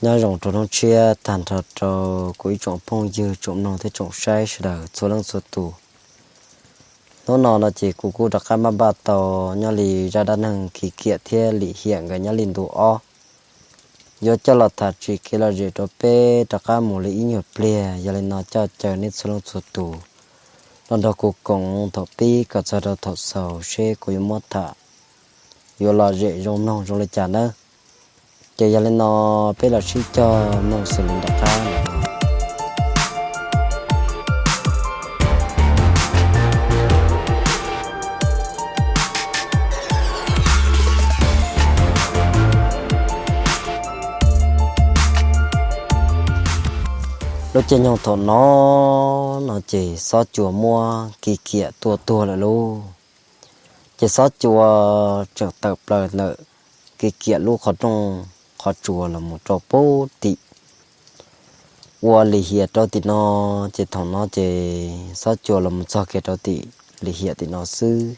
Nyob zoo rau hnub tshiab tag nrho rau kuv ib tsoom phooj ywg, tsoom mloog thiab tsoom saib sawv daws txhua leej txhua tus. Hnub no no ces kuv kuj rov qab npaj npaj tau nyob li zaj dab neeg Kiv Kiam thiab Lim Hiam nkawd nyob li ntu ob, yuav coj los tham txhim kev lom zem rau peb rov qab mus li ib nyuag pliag. Yog li no coj caw nej txhua leej txhua tus los nrog kuv koom thaum pib kom txog rau thaum xaus seb kuv yuav muab tham yuav lom zem zoo mloog zoo li cas nawb. Ces yog li no peb los sib cog mloog xws li nram qab no. Lub caij nyoog thaum no no ces Xob Cua muab Kiv Kiam tua tuag lawm lauj. Ces Xob Cua tseem tawm plaws ntawm Kiv Kiam lub qhov rooj qhov tsua los mus rau pem tim ua Lim Hiam rau tim no. Ces thaum no ces Xob Cua los mus txog kiag rau tim Lim Hiam tim no xwb.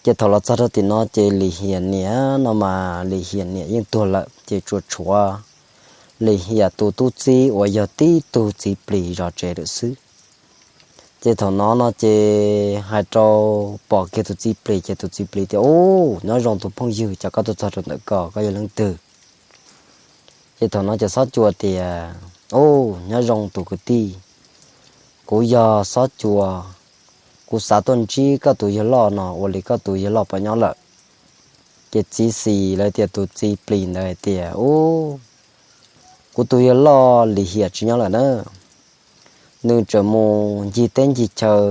Ces thaum los txog rau tim no ces Lim Hiam niam no mas Lim Hiam niam yeej tuag lawm ces tsuas tshuav Lim Hiam tus tub txib uas yog tib tug txiv plis zov tsev lawm xwb. Ces thaum no no ces hais rau, pom kiag tus txiv plis ces tus txiv plis tias, Ub, nyob zoo tus phooj ywg, cas koj tuaj txog rau ntawm ko, koj yog leej twg? Ces thaum no ces Xob Cua tias, Ub, nyob zoo tus kwv tij, kuv yog Xob Cua, kuv xav tuaj ntsib koj tus yawg loj no, ua li koj tus yawg loj puas nyob lawm? Ces txiv xis lawv tias tus txiv plis ntawd hais tias, Ub, kuv tus yawg loj Lim Hiam tsis nyob lawm na, nws tseem mus ncig teb ncig chaw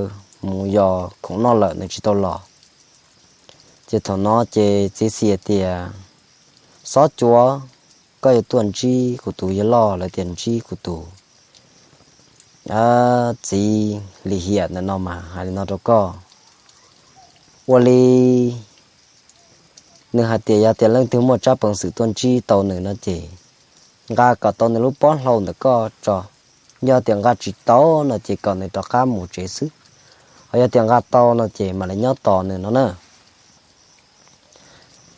mus yos khoom noj lawm, nws tsis tau los. Ces thaum no ces txiv xis tias, Xob Cua, koj yuav tuaj ntsib kuv tus yawg loj, lawv tias ntsib kuv tus txiv Lim Hiam ntawm no mas hais li no rau koj, ua li nws hais tias yog tias leej twg muaj tsab peev xwm tuaj ntsib tau nws no ces nqa kom tau nws lub pob hlau ntawm koj tso. Yog tias nqa tsis tau no ces kom nws rov qab mus tsev xwb, ho yog tias nqa tau no ces mam li nyob tos nws no na.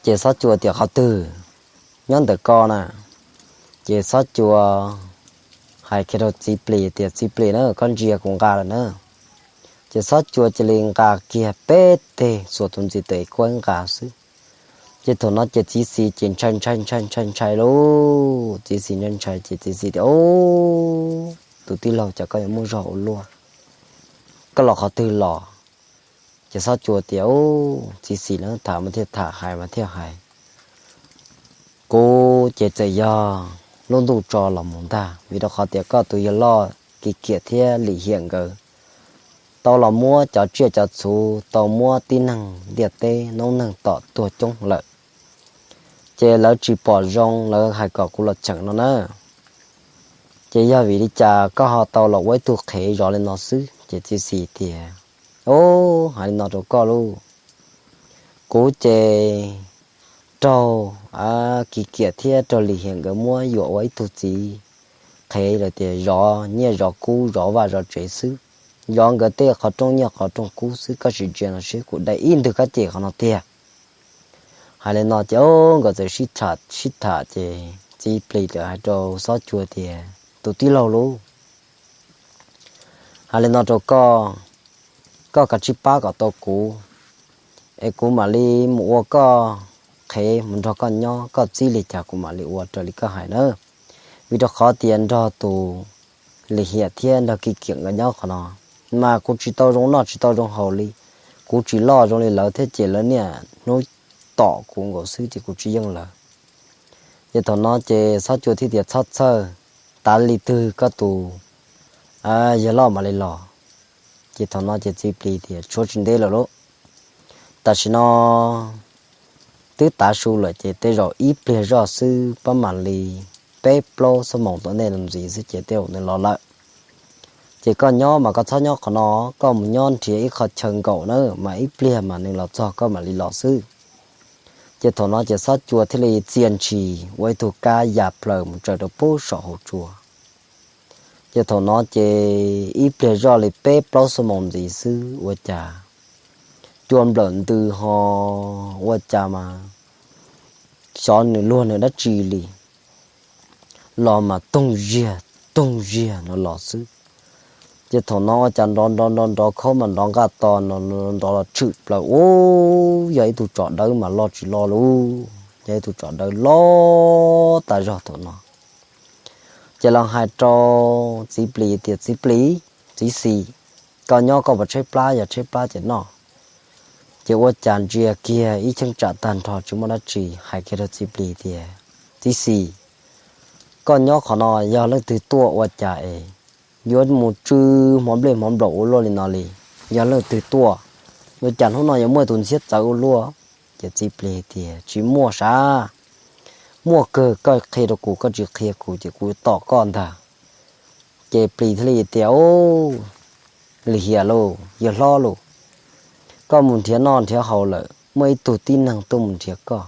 Ces Xob Cua tias, Qhov twg? Nyob ntawm ko na. Ces Xob Cua hais kiag rau txiv plis tias, Txiv plis na, koj ntsia kuv nqa lawm na. Ces Xob Cua cia li nqa kiag peb teg xuas tus ntxiv tawm kuab nqa xwb. Ces thaum no ces txiv xis ces ntshai ntshai ntshai ntshai ntshai lauj. Txiv xis ntshai ntshai ces txiv xis tias, Ub, tus tij laug, cas koj yuav muaj zog ua luaj, koj los qhov twg los? Ces Xob Cua tias, Ub, txiv xis na, tham mas thiaj tham, hais mas thiaj hais, kuv ces txawm yog lub ntuj tso los mus ntag, vim rau qhov tias koj tus yawg loj Kiv Kiam thiab Lim Hiam nkawd tau los muab cov tsiaj cov txhu, tau muab tib neeg ntiaj teb noob neeg tom tuag coob lawm, ces lawv tsis pom zoo, lawv hais kom kuv los cheem no na. Ces yog vim li cas koj ho tau los ua ib tug qhev zov li no xwb? Ces txiv xis tias, Ub, hais li no rau koj lauj, kuv ces raug Kiv Kiam thiab raug Lim Hiam nkawd muab yuam ua ib tug txiv qhev, lawv tias zov nyiaj zov kub zov vaj zov tsev xwb, zov nkawd tej qhov rooj nyiaj qhov rooj kub xwb, koj sim ntsia no seb kuv dai ib ntwg kab cem qhov no tiag. Hais li no ces nkawd txawm sib tham sib tham ces txiv plis txawm hais rau Xob Cua tias, Tus tij laug lauj, hais li no rau koj, koj kav tsij pab kom tau kuv, es kuv mam li mus ua koj qhev mus nrog koj nyob, koj txib li cas kuv mam li ua raws li koj hais na. Vim rau qhov tias nrog tus Lim Hiam thiab nrog Kiv Kiam nkawd nyob qhov no mas kuv tsis tau zoo noj tsis tau zoo haus li, kuv tsis loj zoo li lawv thiab ces lawv niaj hnub tom kuv nkaus xwb ces kuv tsis yeej lawv. Ces thaum no ces Xob Cua thiaj tias, Txhob txhawj, tav li twg koj tus yawg loj mam li los. Ces thaum no ces txiv plis tias, Tshuav tsis ntev lawm lauj, tam sim no twb tav su lawm ces tej zaum ib pliag zoj xwb pab mam li peb plaub xuab moos tom ntej no ntxiv xwb ces tej zaum nws los lawm. Ces koj nyob mas koj txhob nyob qhov no, koj mus nyob nrhiav ib qho chaw nkaum na, mas ib pliag mas nws los txog koj mam li los xwb. Ces thaum no ces Xob Cua thiaj li txia ntshis ua ib tug kab ya plaws mus tsaws rau pub saum hauv tsua. Ces thaum no ces ib pliag zoj li peb plaub xuab moos ntxiv xwb ua cas cua nplawm ntws ho ua cas mas xyov nws luag nws dab tsi li, los mas toog ziag toog ziag no los xwb. Ces thaum no ua cas nrov nrov nrov nrov khaub mas nrov nqaj to no nrov los tshwm plaws u, yog ib tug tsov dawb mas loj tsis loj lauj, yog ib tug tsov dawb loj tas zog thaum no. Ces los hais rau txiv plis tias, Txiv plis, txiv xis, koj nyob koj puas tshaib plab? Yog tshaib plab ces noj. Ces ua cas ntsia kiag ib cheeb tsam tag nrho tsis muaj dab tsi, hais kiag rau txiv plis tias, Txiv xis, koj nyob qhov no yog leej twg tuaj ua cas es yuav mus tsw hmov nplej hmov nplaum ua luaj li no li? Yog leej twg tuaj? Ua cas hnub no yuav muaj tus ntxhiab txawv ua luaj? Ces txiv plis tias, Tsis muaj sav, muaj kawg, koj qhia rau kuv, koj tsis qhia kuv ces kuv tom koj ntag. Ces plis thiaj li tias, Lim hiam lauj, yawg hlob lauj, koj mus nrhiav noj nrhiav haus lawm, muaj ib tug tib neeg tuaj mus nrhiav koj.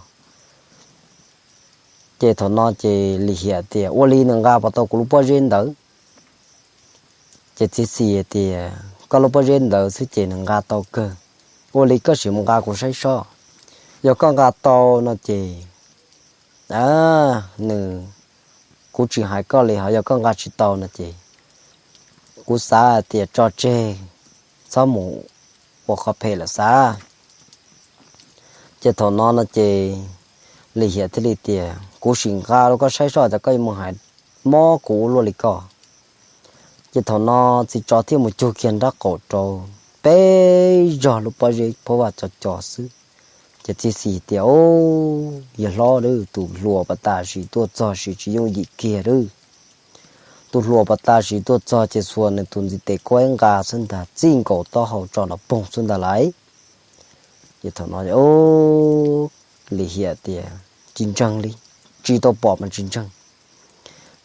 Ces thaum no ces lim hiam tias, Ua li nws nqa puas tau kuv lub pob zeb ntawd? Ces txiv xis tias, Koj lub pob zeb ntawd xwb ces nws nqa tau kawg. Ua li koj sim mus nqa kuv saib sob. Yog koj nqa tau no ces nws, kuv tsis hais koj li, ho yog koj nqa tsis tau no ces kuv xav hais tias tso tseg, txhob mus ua qhov phem lawm xav. Ces thaum no no ces lim hiam thiaj li tias, Kuv sim nqa rau koj saib sob, cas koj yuav mus hais mob kuv ua luaj li koj. Ces thaum no txiv tsov thiaj mus cug kiag nrab qaum rau, peb zog lub pob zeb phav vaj co co xwb. Ces txiv xis tias, Yawg hlob, tus hluas pas tas sim tuaj txog sis tsis yooj yim kiag lawm. Tus hluas pas tas sim tuaj txog ces xuas nws tus ntxiv tes kuaib nqa xwb ntag, txij nkaus taub hau tso los poog xwb ntag lauj. Ces thaum no lim hiam tias tsis ntseeg li, tsis tau pom mas tsis ntseeg.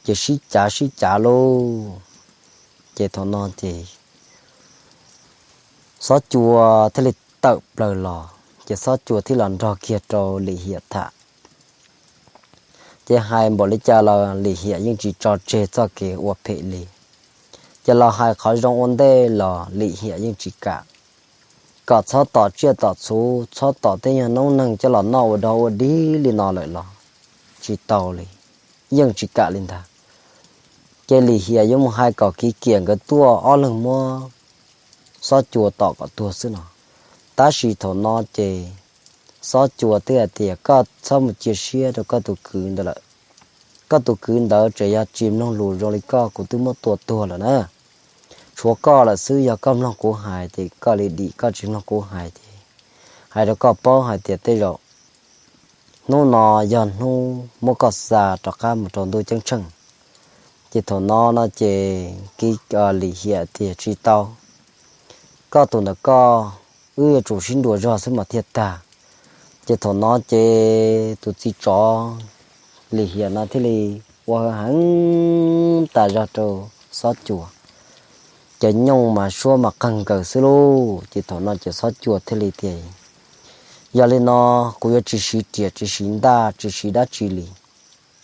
Ces sib cav sib cav lauj. Ces thaum no ces xob cua thiaj li tawm plaws los, ces xob cua thiaj los nrog kiag rau lim hiam tham. Ces hais npaum li cas los lim hiam yeej tsis tso tseg txoj kev ua phem li. Ces los hais qhov zoo ua ntej los lim hiam yeej tsis kam. Kom txhob tom tsiaj tom txhu, txhob tom tej nyuag noob neeg coj los noj ua dog ua dig li no lawm los tsis tau li, yeej tsis kam li ntag. Ces lim hiam yuav mus hais kom kiv kiam nkawd tuaj ob leeg muab xob cua tom kom tuag xwb no. Tab sis thaum no ces xob cua twb hais tias, Koj txhob mus cia siab rau koj tus kwv ntawd lawm. Koj tus kwv ntawd tseem yog tsis mloog lus zoo li koj, kuv twb muab tua tuag lawm na. Tshuav koj lawm xwb, yog koj mloog kuv hais ces koj li dim, koj tsis mloog kuv hais ces hais rau koj paub hais tias tej zaum hnub no yog hnub muab koj xa rov qab mus rau ntuj ceeb tsheej. Ces thaum no no ces kiv lim hiam tias, Tsis tau, koj tus ntawm koj, wb yuav tsum sib nrug zog xwb mas thiaj tag. Ces thaum no ces tus txiv tsov lim hiam no thiaj li ua heev tas zog rau xob cua. Ces nyooj mas suab mas qeeg nkaws xwb lauj. Ces thaum no ces xob cua thiaj li tias, Yog li no, kuv yuav tsis siv riam tsis siv ntaj tsis siv dab tsi li.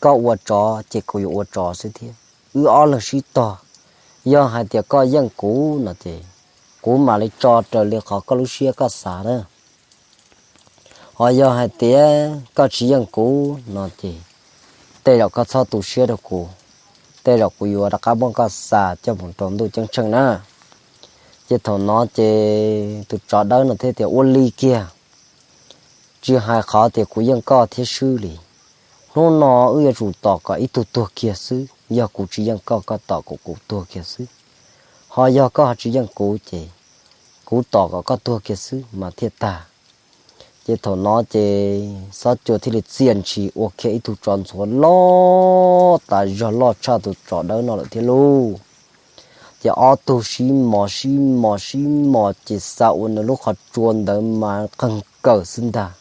Koj ua tsov ces kuv yuav ua tsov xwb thiab. Wb ob leeg sib tog. Yog hais tias koj yeej kuv no ces kuv mam li tso raws li qhov koj lub siab koj xav na. Ho yog hais tias koj tsis yeej kuv no ces tej zaum koj txhob tu siab rau kuv, tej zaum kuv yuav rov qab muab koj xa coj mus rau ntuj ceeb tsheej na. Ces thaum no ces tus tsov dawb no thiaj tias, Ua li kiag, tsis hais qhov tias kuv yeej koj thiab swb li, hnub no wb yuav tsum tom kom ib tug tuag kiag xwb. Yog kuv tsis yeej koj, koj tom kom kuv tuag kiag xwb. Ho yog koj tsis yeej kuv ces kuv tom kom koj tuag kiag xwb mas thiaj tag. Ces thaum no ces xob cua thiaj li txia ntshis ua kiag ib tug tsov ntxhuav loj tas zog, loj tshaj tus tsov dawb no lawm thiab lauj. Ces ob tug sib mos sib mos sib mos ces xa ua nws lub qhov tsua ntawd mas qeeg kawm xwb ntag.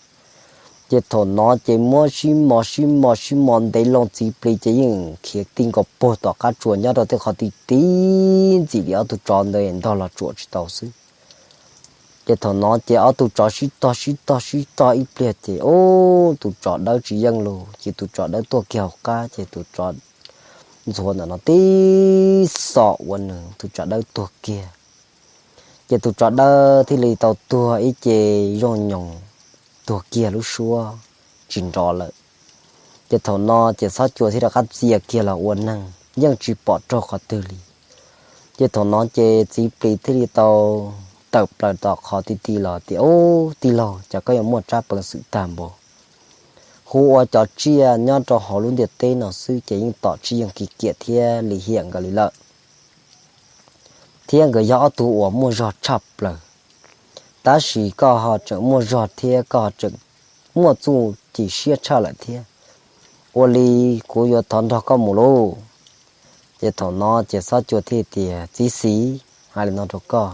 Ces thaum no ces muab sib mos sib mos sib mos ntev loo, txiv plis ces yeej khiav ti nkaus puag tom qab tsua nyob rau tej qhov ti ti ntxim li ob tug tsov ntawd ntog los tsuam tsis tau xwb. Ces thaum no ces ob tug tsov sib tog sib tog sib tog ib pliag ces ub, tus tsov dawb tsis yeej lus ces tus tsov dawb tuag kiag hauv qab ces tus tsov ntxhuav ntawm no tib xos ua nws tus tsov dawb tuag kiag. Ces tus tsov dawb thiaj li tau tuag ib ce zoo nyoos, tuag kiag lub suab tsis nrov lawm. Ces thaum no ces Xob Cua thiaj rov qab txia kiag los ua neeg yeej tsis pom raug qhov twg li. Ces thaum no ces Txiv Plis thiaj li tau tawm plaws tom qhov ti ti los tias, Ub, tij laug, cas koj yuav muaj tsab peev xwm tag npaum, hu ua cov tsiaj nyob rau hauv lub ntiaj teb no xwb ces yeej tom Tswv Yeej, Kiv Kiam thiab Lim Hiam nkawd li lawm, thiab nkawd yog ob tug uas muaj zog tshaj plaws. Tab sis koj ho tseem muaj zog thiab koj ho tseem muaj txuj ci siab tshaj lawm thiab. Ua li kuv yuav thov nrog koj mus lauj. Ces thaum no ces Xob Cua thiaj tias, Txiv Xis, hais li no rau koj,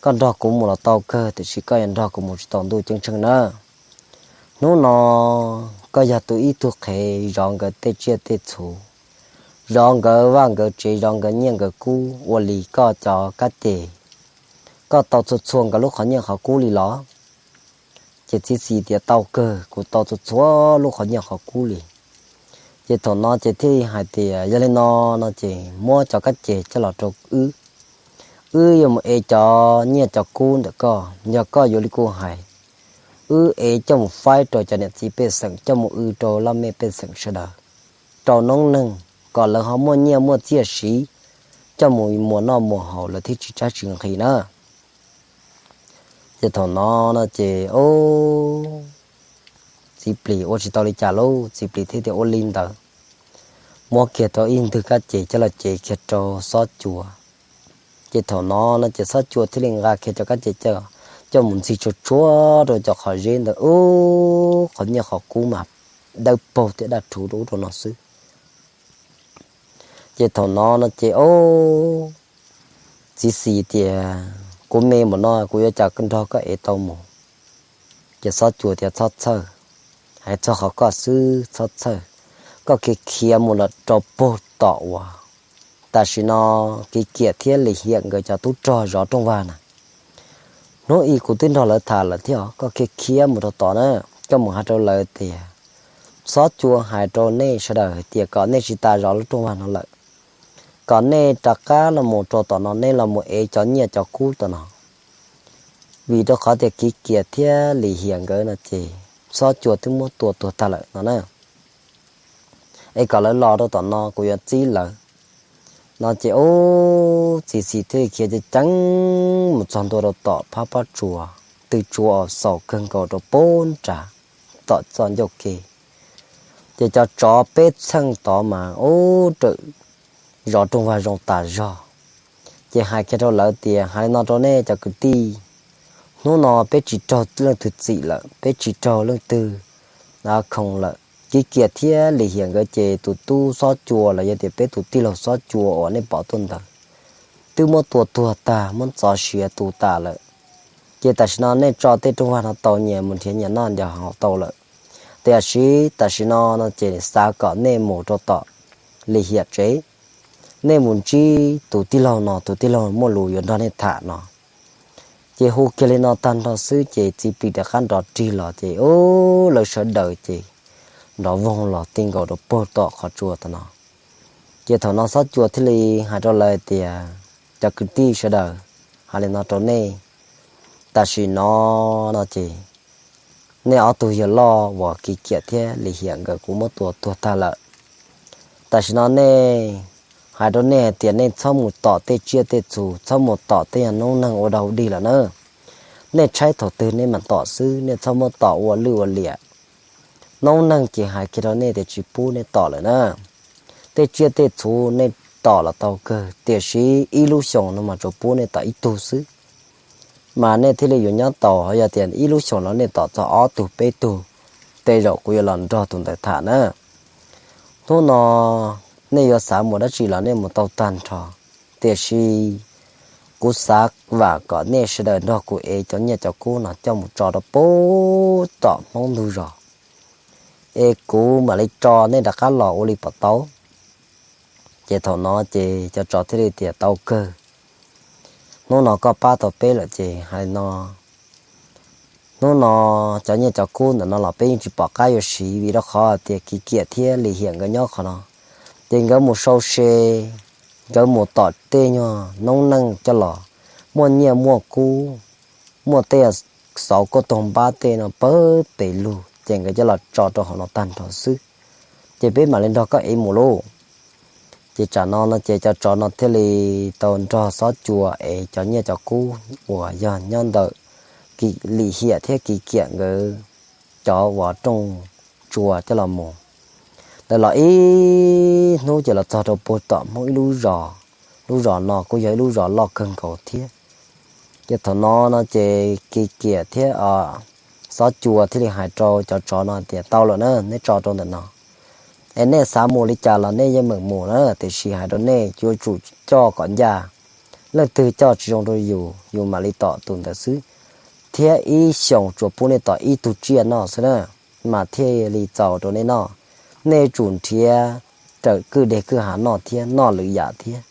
koj nrog kuv mus los tau kawg, tiam sis koj yuav nrog kuv mus tsis tau ntuj ceeb tsheej na. Hnub no koj yog tus ib tug qhev zov nkawd tej tsiaj tej txhu, zov nkawd vaj nkawd tsev, zov nkawd nyiaj nkawd kub, ua li koj cov kab ces, koj tau txhua txhua nkawd lub qhov nyiaj qhov kub li los? Ces Txiv Xis tias, Tau kawg, kuv tau txhua txhua lub qhov nyiaj qhov kub li. Ces thaum no ces thiaj hais tias, Yog li no, no ces muab cov kab ces coj los rau wb, wb yuav mus ev cov nyiaj cov kub ntawm koj. Yog koj yuav li kuv hais, wb ev coj mus faib rau cov niam txiv pej xeem, coj mus w rau laj mej pej xeem sawv daws, rau noob neeg, kom lawv ho muaj nyiaj muaj txiaj siv, coj mus muas noj muas haus lawv thiaj tsis tshaib tsis nqhis na. Ces thaum no no ces, o, Txiv Plis ua tsis tau li cas lauj, Txiv Plis thiaj tias, Ua li ntawd, muab kiag rau ib ntwg kab ces coj los cev kiag rau Xob Cua. Ces thaum no no ces Xob Cua thiaj li nqa kiag cov kab ces coj mus ntxig tsuag tsuag rau cov qhov zeb ntawd, ub, qhov nyiaj qhov kub mas dawb paug thiab daj rhuv rau ub rau no xwb. Ces thaum no no ces, o, Txiv Xis tias, Kuv me npaum no kuv yuav cas nrog koj ev tau mus? Ces Xob Cua tias, Txhob txhawj, hais txog qhov koj xwb txhob txhawj, koj khiav khiav mus lawm rau puag tom uas tam sim no Kiv Kiam thiab Lim Hiam nkawd cov tub rog zov rooj vag na. Hnub i kuv twb nrog lawv tham lawm thiab, koj khiav khiav mus rau tod na, koj mus hais rau lawv tias, Xob Cua hais rau nej sawv daws hais tias kom nej tsis tas zov lub rooj vag no lawm, kom nej rov qab los mus rau tom no, nej los mus ev cov nyiaj cov kub tom no. Vim rau qhov tias Kiv Kiam thiab Lim Hiam nkawd no ces Xob Cua twb muab tua tuag tag lawm no na. Es kom lawv los rau tom no kuv yuav txib lawv. No ces ub, Txiv Xis thiaj khiav ceev ceev mus txog ntua rau tom phab pob tsuas, tw tsuas uas xaus kawg nkaus rau puag nram tom txoj ncauj ke. Ces cov tsov peb txheej tod mas ub rawm zov rooj vag zoo tas zog. Ces hais kiag rau lawv tias, Hais li no rau nej cov kwv tij, hnub no peb tsis raug leej twg txim lawm, peb tsis raug leej twg khoom lawm. Kiv Kiam thiab Lim Hiam nkawd ces tus tub Xob Cua los yog tias peb tus tij laug Xob Cua uas nej pom tuaj ntawd twb muab tua tuag tag, muab ntxov siav tu tas lawm. Ces tam sim no nej tso tej rooj vag no tau, nyias mus nrhiav nyias noj nyias haus tau lawm. Tiam sis tam sim no no ces xav kom nej mus rau tom Lim Hiam tsev, nej mus ntsib tus tij laug no, tus tij laug muaj lus yuav nrog nej tham no. Ces hu kiag li no tag nrho xwb ces Txiv Plis rov qab nrov rig los ces ub, lawv sawv daws ces nrov voog los ti nkaus rau puag tom qhov tsua tom no. Ces thaum no Xob Cua thiaj li hais rau lawv tias, Cov kwv tij sawv daws, hais li no rau nej, tam sim no no ces nej ob tug yawg loj uas Kiv Kiam thiab Lim Hiam nkawd kuv muab tua tuag tag lawm. Tam sim no nej, hais rau nej hais tias nej txhob mus tom tej tsiaj tej txhu, txhob mus tom tej noob neeg ua dog dig lawm na. Nej tshaib thaum twg nej mam tom xwb, nej txhob muab tom ua lwj ua liam. Noob neeg ces hais kiag rau nej tias tsis pub nej tom lawm na. Tej tsiaj tej txhu nej tom los tau kawg, tiam sis ib lub xyoos no mas tsuas pub nej tom ib tug xwb. Mas nej thiaj li yuav nyob tau, ho yog tias ib lub xyoos no nej tom txog ob tug peb tug, tej zaum kuv yuav los nrog tus ntawd tham na. Hnub no nej yuav xav mus dab tsi los nej mus tau tag nrho, tiam sis kuv xav vam kom nej sawv daws nrog kuv ev cov nyiaj cov kub no coj mus tso rau puag tom Hmoob ntug zos, es kuv mam li tso nej rov qab los ua li pom tau. Ces thaum no ces cov tsov thiaj li tias, Tau kawg, hnub no koj pab tau peb lawm ces hais li no, hnub no cov nyiaj cov kub ntawm no los peb yeej tsis pom qab yuav siv, vim rau qhov tias Kiv Kiam thiab Lim Hiam nkawd nyob qhov no, ces nkawd mus sau se, nkawd mus tom tej nyuag noob neej coj los, muaj nyiaj muaj kub, muaj tej xauv kauj toog npab tej no pawg pes lug ces nkawd coj los tso rau hauv no tag nrho xwb. ces peb mam li nrog koj ev mus lauj. Ces tsam no no ces cov tsov no thiaj li tau nrog Xob Cua ev cov nyiaj cov kub uas yog nyob ntawm Kim Lim Hiam thiab Kim Kiam nkawd cov uas rooj tsua coj los mus. Lawv los ib hnub ces los txog rau puag tom Hmoob ib lub zos, lub zos no kuj yog ib lub zos loj kawg nkaus thiab. Ces thaum no no ces Kim Kiam thiab Xob Cua thiaj li hais rau cov tsov no tias, Tau lawm na, neb tso rau ntawm no. Es nej xav mus li cas los nej yeej meem mus na, tiam sis hais rau nej yuav tsum coj kom ncaj. Leej twg coj tsis zoo rau yus, yus mam li tom tus ntawd xwb. Thiab ib xyoos tsuas pub nej tom ib tug tsiaj noj xwb na, mas thiaj li txaus rau nej noj. Nej yuav tsum nrhiav raws kwj deg kwj ha noj thiab noj lwm yam thiab.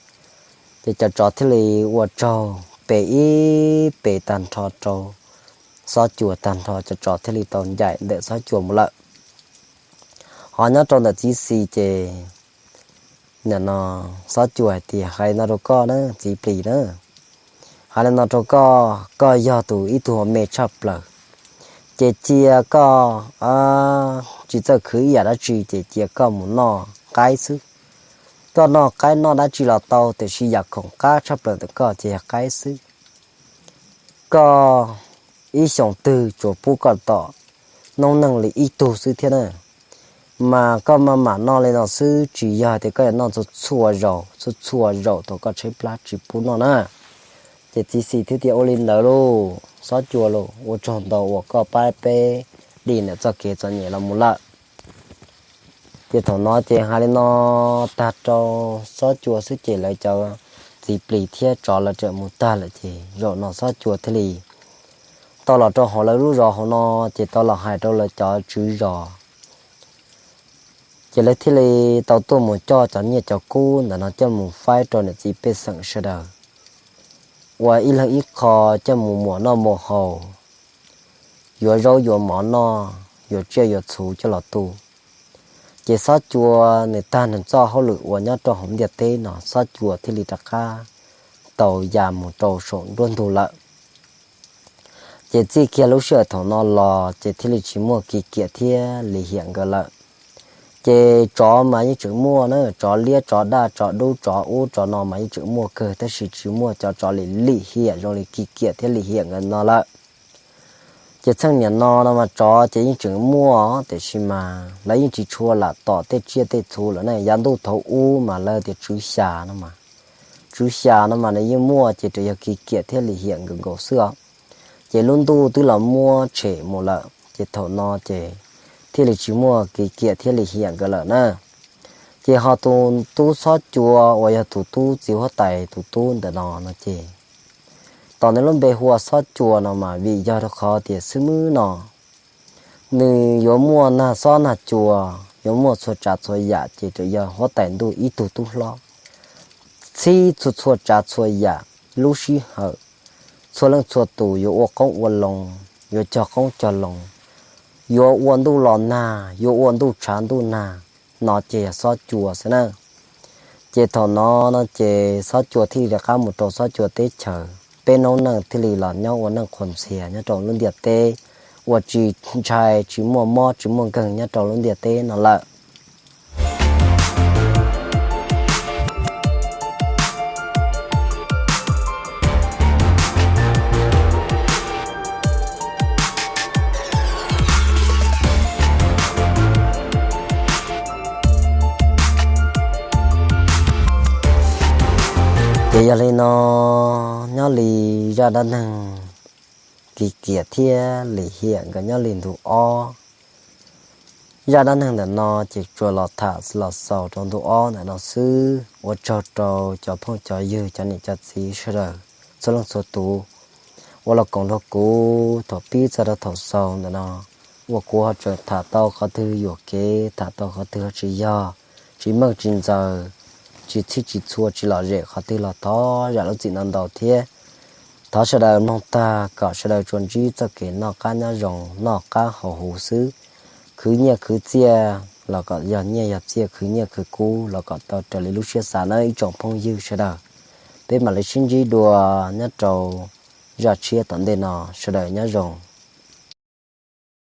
Ces cov tsov thiaj li ua tsaug pe ib pe tag nrho rau Xob Cua tag nrho, cov tsov thiaj li tau ncaim ntawm Xob Cua mus lawm. Ho nyob rau ntawm txiv Xis ces nim no Xob Cua hais tias, Hais no rau koj na txiv Plis na, hais li no rau koj, koj yog tus ib tug me tshaj plaws, ces cia koj tsis txawj khwv ib yam dab tsi ces cia koj mus noj qaib xwb. Koj noj qaib noj dab tsi los tau, tiam sis yam khoom qab tshaj plaws ntawm koj ces yog qaib xwb. Koj ib xyoos twg tsuas pub koj tom noob neej li ib tug xwb thiab na. Mas koj maj mam noj li no xwb, tsis yog tias koj yuav noj txhua txhua zaus, txhua txhua zaus thaum koj tshaib plab tsis pub noj na. Ces txiv Xis thiaj tias, Ua li ntawd lauj Xob Cua lauj, ua tsaug ntau uas koj pab peb dim ntawm txoj kev txom nyem los mus lawm. Ces thaum no ces hais li no tag rau Xob Cua xwb ces lawv cov txiv Plis thiab tsov lawv ram mus tag lawm ces zaum no Xob Cua thiaj li tau los rau hauv lawv lub zos hauv no, ces tau los hais rau lawv cov tswv zos. Ces lawv thiaj li tau tuaj mus coj cov nyiaj cov kub ntawm no coj mus faib rau niam txiv pej xeem sawv daws, ua ib leeg ib qho coj mus muas noj muas haus, yuav zaub yuav mov noj, yuav tsiaj yuav txhu coj los tu. Ces Xob Cua nws tag nws txoj hauj lwm uas nyob rau hauv ntiaj teb no, Xob Cua thiaj li rov qab tau ya mus rau saum nruab ntug lawm. Ces txij kiag lub sij hawm thaum no los ces thiaj li tsis muaj Kim Kiam thiab Lim Hiam nkawd lawm. Ces tsov mas yeej tseem muaj na, tsov liab tsov daj tsov dub tsov ub tsov no mas yeej tseem muaj kawg, tab sis tsis muaj cov tsov li Lim Hiam zoo li Kim Kiam thiab Lim Hiam nkawd no lawm. Ces txheej niam no no mas tsov ces yeej tseem muaj, tiam sis mas lawv yeej tsis tshua lam tom tej tsiaj tej txhu lawm ne. Yav ntuj thaum ub mas lawv tias tswv xya no mas, tswv xya no mas nws yeej muaj ces tsuas yog Kim Kiam thiab Lim Hiam nkawd nkaus xwb os. Ces lub ntuj twb los muab tshem mus lawm ces thaum no ces thiaj li tsis muaj Kim Kiam thiab Lim Hiam nkawd lawm na. Ces ho tus tub Xob Cua uas yog tus tub txiv huab tais tus tub ntawm no no ces tos nws lub npe hu ua Xob Cua no mas vim yog rau qhov tias xwb mwb no nws yuav muaj nag xob nag cua, yuav muaj txhua tsav txhua yam ces tsuas yog huab tais ntuj ib tug tub hlob txhib txhua txhua tsav txhua yam lub sij hawm. Txhua leej txhua tus yuav ua qoob ua loo, yuav cog qoob cog loo, yuav ua ntuj los nag, yuav ua ntuj tshav ntuj nag, no ces yog Xob Cua xwb na. Ces thaum no no ces Xob Cua thiaj li rov qab mus rau Xob Cua teb chaws, peb noob neej thiaj li los nyob ua neej qhuas ntxhias nyob rau lub ntiaj teb, ua tsis ntshai tsis muaj mob tsis muaj nkeeg nyob rau lub ntiaj teb no lawm. Ces yog li no, nyob li zaj dab neeg Kim Kiam thiab Lim Hiam nkawd nyob li ntu ob. Zaj dab neeg ntawm no ces tsuas los tham los xaus rau ntu ob ntawm no xwb. Ua tsaug rau cov phooj cov ywg cov niam cov txiv sawv daws txhua leej txhua tus uas los koom nrog kuv thaum pib txog rau thaum xaus ntawm no, uas kuv ho tseem tham tau qhov twg yuam kev, tham tau qhov twg ho tsis yog, tsis meej tsis ntxaws, tsis txhij tsis txhua, tsis lom zem qhov twg los thov zam lub txim no ntau thiab. Thov sawv daws mloog tag kom sawv daws tsuas ntsib txoj kev noj qab nyob zoo, noj qab haus huv xwb. Khwv nyiaj khwv txiaj los kom yog nyiaj yog txiaj, khwv nyiaj khwv kub los kom tau raws li lub siab xav na ib tsoom phooj ywg sawv daws. Peb mam li sib ntsib dua nyob rau zaj tshiab tom ntej no, sawv daws nyob zoo.